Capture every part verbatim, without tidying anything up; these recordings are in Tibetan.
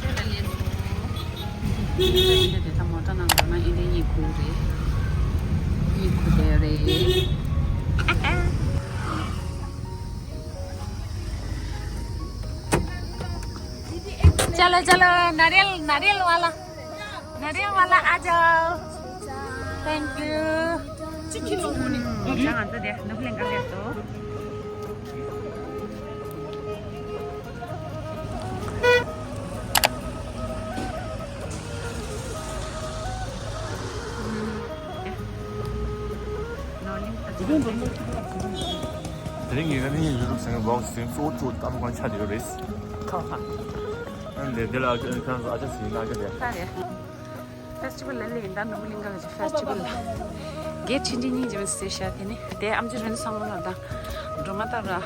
ད་ལན་སོང་། ད་ཡིན་ད་དེ་ད་མོ་ཊ་ནང་ལ་ང་ཨིན་དེ་གཉིད་ཁུག་རེད། གཉིད་ཁུག་བསྡད་རེད། चलो चलो, नारियल, नारियल वाला, नारियल वाला आ जाओ। Thank you. चिखी लोगों ने। 자, 안돼. 너 플랜 가게 또. དེ་རིང་ངས་ཀ་ནི་ཡུ་ཊུབ་སེང་གེ་བི་ལོག་ཟིན་གཙོ་བོ་བཅུ་ཏམ་ཁོང་ཆ་དེ་རེད། ཁོ་ཧ། ཨ་ནི་དེ་ལ་ཁྱེད་རང་ཚོ་ཨ་ཅག་ཟིན་ན་ག་དེ། ཧ་རེད། ཕེ་སི་ཊི་བལ་ལ་ལེན་ད་ནོར་བུ་གླིང་ག་གི་ཕེ་སི་ཊི་བལ་ལ། གལ་ཆེན་ཆེན་གཉིས་ཀྱི་མི་སེ་ཤ་དེ་ནི་དེ་ཨམ་ཅི་རིན་སང་ལ་དང་སྒྲོལ་མ་དང་ར།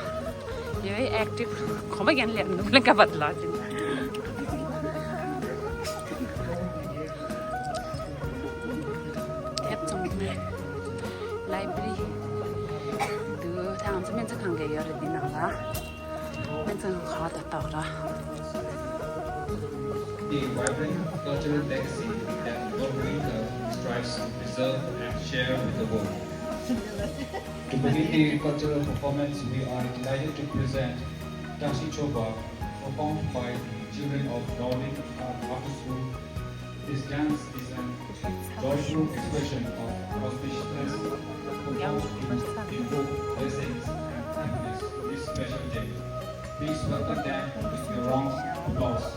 ཡོད་ཨེག་ཊིབ་གོམ་པ་རྒྱན་ལས་ནོར་བུ་གླིང་ག་བར་ལ་ཅིན། དེབ་ཚོང་ནས་ལའི་བྷི་རི་འདུག་ད་ང་ཚོ་སྨན་རྩིས་ཁང་གི་ཡོད་རེད་འདི་ནང་ལ། སྨན་རྩིས་ཁང་ག་བ་དང་ལྟ་བ་ར། A vibrant cultural legacy that North America strives to preserve and share with the world. To begin the cultural performance, we are delighted to present Tashi Choba, performed by children of Northern Art After School. This dance is an joyful expression of auspiciousness, composed to invoke blessings and happiness on this special day. Please welcome them with your round of applause.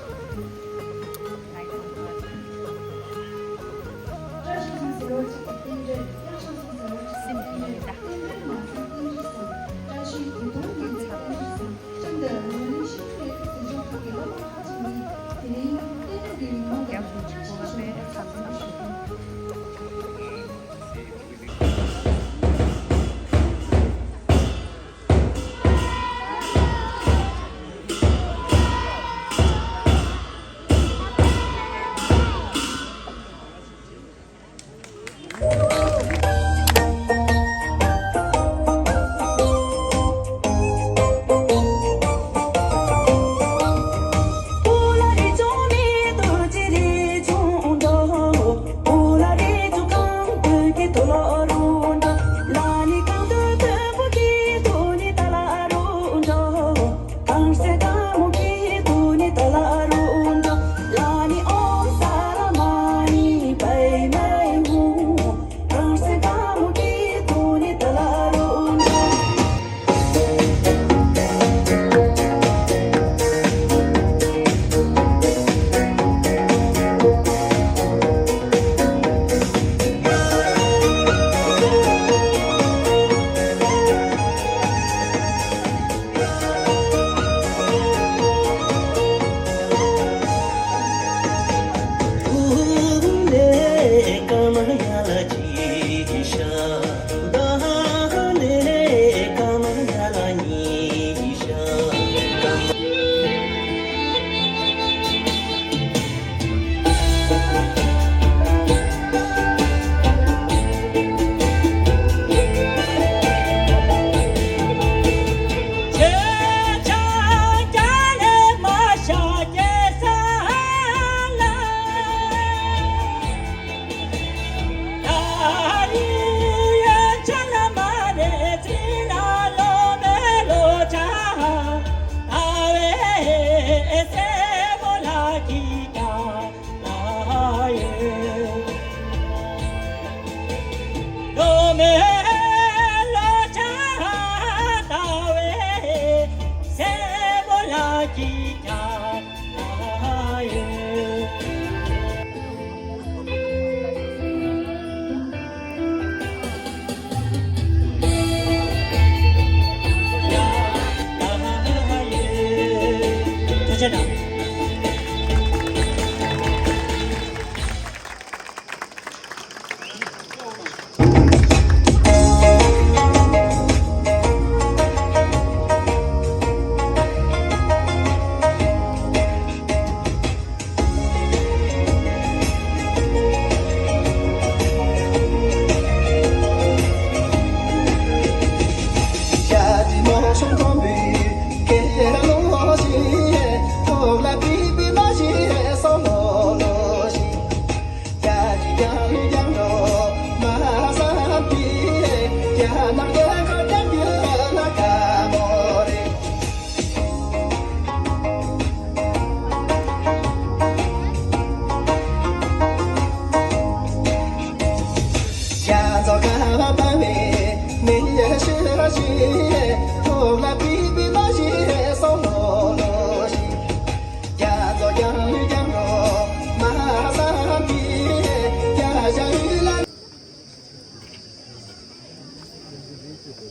ད་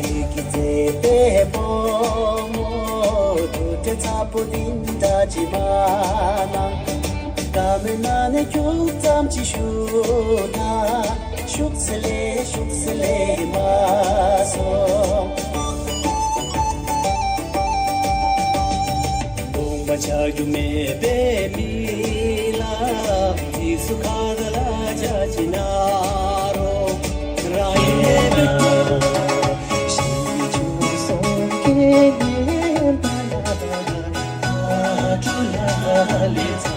ཡི་གེ་མཛེས་པའི་བུ་མོ། དུ་དྲི་ཚ་པོ་འདི་འདྲ་ཅི་མ་ན། ཀ་མེད་ན་ནས་ཁྱུག་ཙམ་ཅི་ཞུ་ན། ཤུགས་སེ་ལེ་ཤུགས་སེ་ལེ་མ་སོང་། དུང་པ་ཆག་རྒྱུ་མེད་པའི་མི་ལ། དུས་སུ་ཁ་ད་ལ་ཅ་ཅི་ན་རོ། ར་ཡི་ལེ་བེ་ཏོ། ཤིང་གི་ཆུ་སོང་སྐད་ཉན་པ་ལ། ཨ་ཁྲུ་ལ་ལེ་ཚ།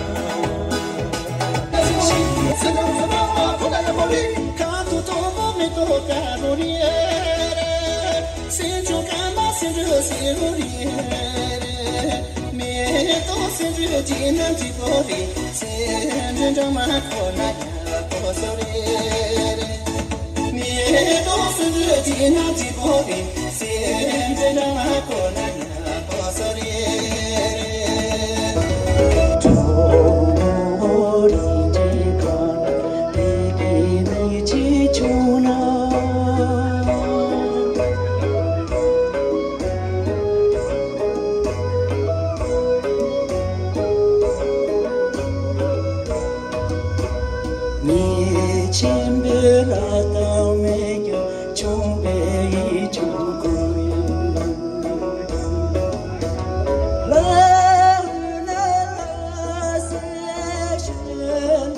མི་ཆེན་པོའི་ལ་དྭགས་མེད་ཀྱང་། ཆུང་པའི་ཡིད་ཆུང་ཀུ་ཡོད། ལ་འུ་ན་ལ་སེ་ཤེ་ན།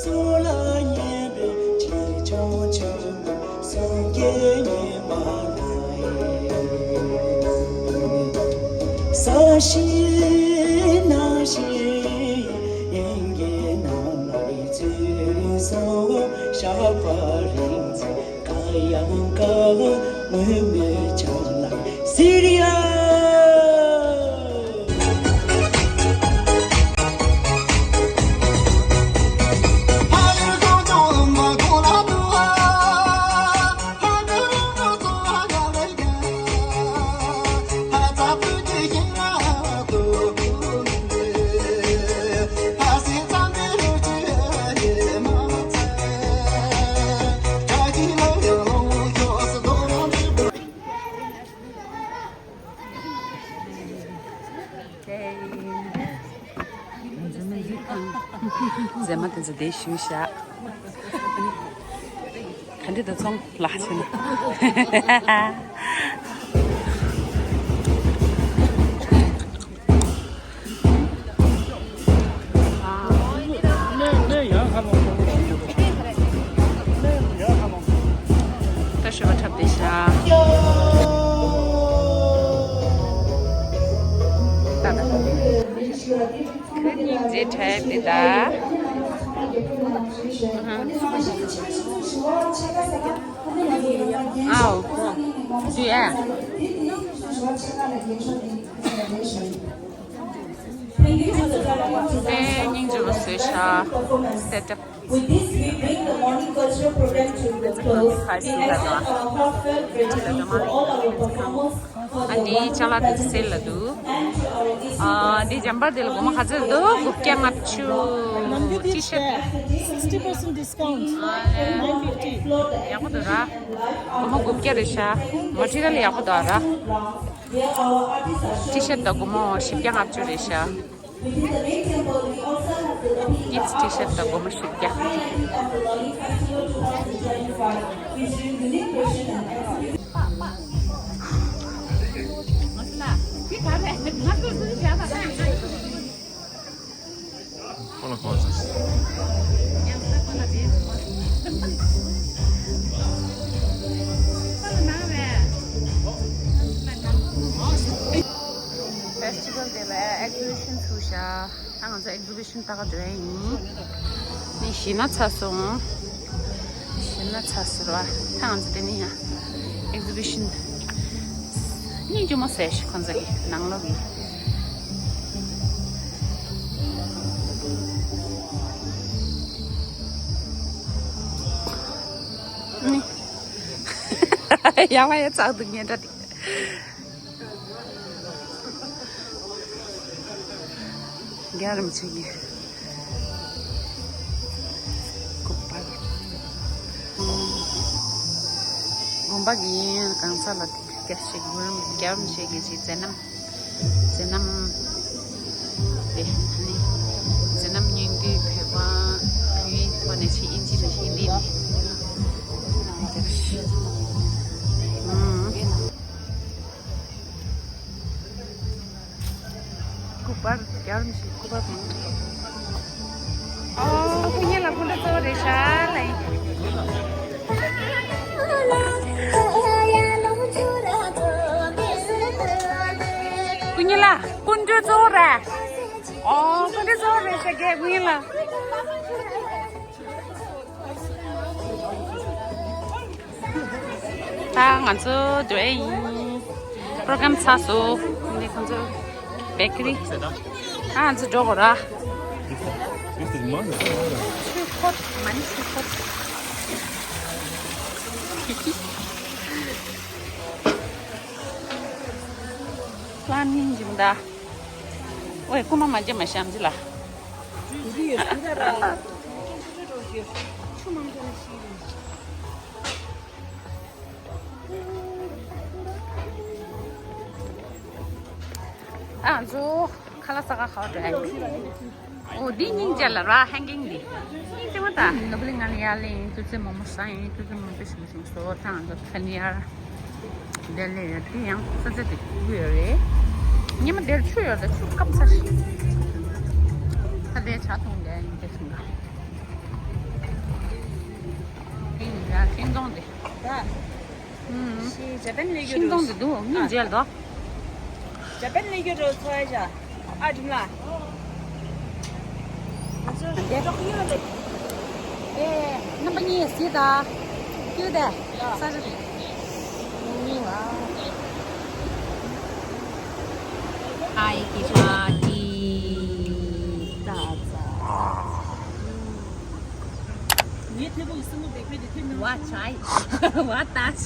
སུ་ལ་ཉེ་བའི་ཆེ་ཆུང་ཆུང་། སངས་རྒྱས་ཉི་མ་ལ་ཡེ། ས་གཞི་ནང་བཞིན་དབྱིན་སྐད་ནང་ལ་ཡི་ཚུལ་སོང་། ཞགས་པ་རིང་ཚེ་ཀ་ཡང་ཀ་ངུ་མའི་ཆ་ལ་སི་རི་ཡ། མཛེས་མ་དེ་ཚོ་དེ་ཞུ་བཞག་ག་འདྲ་འདུག་ཚོང་ལགས་ཟེར་ན། ད་ཞུ་བ་འཁྲབ་བསྡད་ཤག་ད་ད། ཁོ་གཉིས་མཛེས་དྲགས་འདི་ད། ཨའོ། འདི་ཨ། ཨེ་སྙིང་རྗེ་པོ་བཟོས་ཤག Set up. With this, we bring the morning cultural program to a close. In essence, our heartfelt gratitude for all our performers for their wonderful presentations and to our ཨ་འདི་ཇམ་པར་འདི་ལ་སྒོར་མོ་ག་ཚོད་འདུག་དགུ་བརྒྱ་ལྔ་བཅུ། ཊི་ཤར་ཊི་sixty percent discount. Nine fifty. ཡག་པོ་འདུག་ར། སྒོར་མོ་དགུ་བརྒྱ་རེད་ཤག་མ་ཊི་རི་ཡལ་ཡག་པོ་འདུག་ར། ཊི་ཤར་ཊི་དང་སྒོར་མོ་བཞི་བརྒྱ་ལྔ་བཅུ་རེད་ཤག Kids T-shirt དང་སྒོར་མོ་བཞི་བརྒྱ། ཁོ་ལ་གོ་ཚོད། ད་ ཕེ་སི་ཊི་བལ་དེ་ལ་ཨེག་ཛི་བི་ཤན་ཚུགས་ཤག་ད་ང་ཚོ་ཨེག་ཛི་བི་ཤན་ལྟ་ག་འགྲོ་ཡ་ཡིན། ནི་ཞེད་སྣང་ཚ་སོང་། ཞེད་སྣང་ཚ་ཟེར་བ། ད་ང་ཚོ་དེ་ནི་ཡང་ཨེག་ཛི་བི་ཤན་སྙིང་རྗེ་མོ་ཟེར་ཞིག་ཁོང་ཚོ་གི་ནང་ལོགས་ཀྱི་ནི་ཡ་མ་ཡ་ཚག་འདུག་ཉན་འདྲ་དེ། རྒྱལ་རིན་པོ་ཆེ་གི་སྐུ་པར། དགོན་པ་གི་གང་ས་ལ་སྐད་ཅིག་རྒྱལ་རིན་པོ་ཆེ་གི་ཅིག་མཛད་རྣམ། མཛད་རྣམ་དེ་ནི་མཛད་རྣམ་སྙིང་བསྡུས་བོད་པ་བོད་ཡིག་ཐོག་ནས་ཅིག་ཨིན་ཇི་ལ་ཧིན་དི་ནས། སྐུ་པར་རྒྱལ་རིན་པོ་ཆེ་སྐུ་པར་མང་པོ་འདུག་ཨོ། སྐུ་ཉིད་ལ་སྐུ་འདྲ་གཙོ་བོ་རེད་ཤག་ལ་ཡིན། སྐུ་ཉིད་ལ་སྐུ་འདྲ་གཙོ་བོ་རེད། ཨོ། སྐུ་འདྲ་གཙོ་བོ་རེད་ཤག་རྒན་སྐུ་ཉིད་ལ། ད་ང་ཚོ་འགྲོ་ཡ་ཡིན། པྲོ་གྲམ་ཚར་སོང་། འདི་ཁོང་ཚོ་བེ་ཀ་རི། ད་ང་ཚོ་འགྲོ་དགོས་ར། This is, this is money. ཆུ་ཁོལ། མ་ཎི་ཆུ་ཁོལ། པླ་ནིང་སྦྱིན་བདག་ཨོའི་རྐུན་མ་མ་བྱེད་མ་ཤམ་ཅི་ལ། ཨ་ཛོ་ཁ་ལག་ཟ་ག་ཁ་བ་འགྲོ་ཡ་ཡིན། ཨོ་འདི་སྙིང་རྗེ་ལ་ར་ཧེང་གིང་འདི། སྙིང་རྗེ་མ་ད། ནོ་བླི་ང་ལ་ཡ་ལེ་ཡིན་ཏུ་ཙེ་མོ་མོ་ས་ཡིན་ཏུ་ཙེ་མོ་པེ་ཤི་མ་སོ་ཐང་ང་ཚོ་ཁ་ཉར། དེ་ལས་ཡོད་དེ་ཡང་ས་ཆ་དེ་སྐྱིད་པོ་ཡོད་རེད། ཉི་མ་དེར་ཆུ་ཡོད་ལ་ཆུ་སྐམ་ས་ཞིག་ད་དེ་ཇ་འཐུང་བསྡད་ཡིན་དེ་སོང་ག་དེ་ཡིན་ཡ་ཤིང་སྡོང་དེ། ད། ཨུམ། ཤིང་ཇ་པན་ལས་ཤིང་སྡོང་དེ་འདུག་སྙིང་རྗེ་ལ་དོ། ཇ་པན་ལས་རྒྱུ་འགྲོ་ཚོ་ཡ་ཇ། ཨ་འགྲིམ་ལ། ང་ཚོ་འདི་ལོག་ཡོད་ལེ། ཨེ། རྣམ་པ་གཉིས་སྲིད་ད། ཀྱུ་དེ། ས་རི། ཨའི་ཀི་ཧྲ་ཀི། ད་ཙ། ངའི་ཐེ་བོ་གི་སྲིན་མོ་བེག་ཕེ་དེ་ཐེབས་ནི། What try? What touch?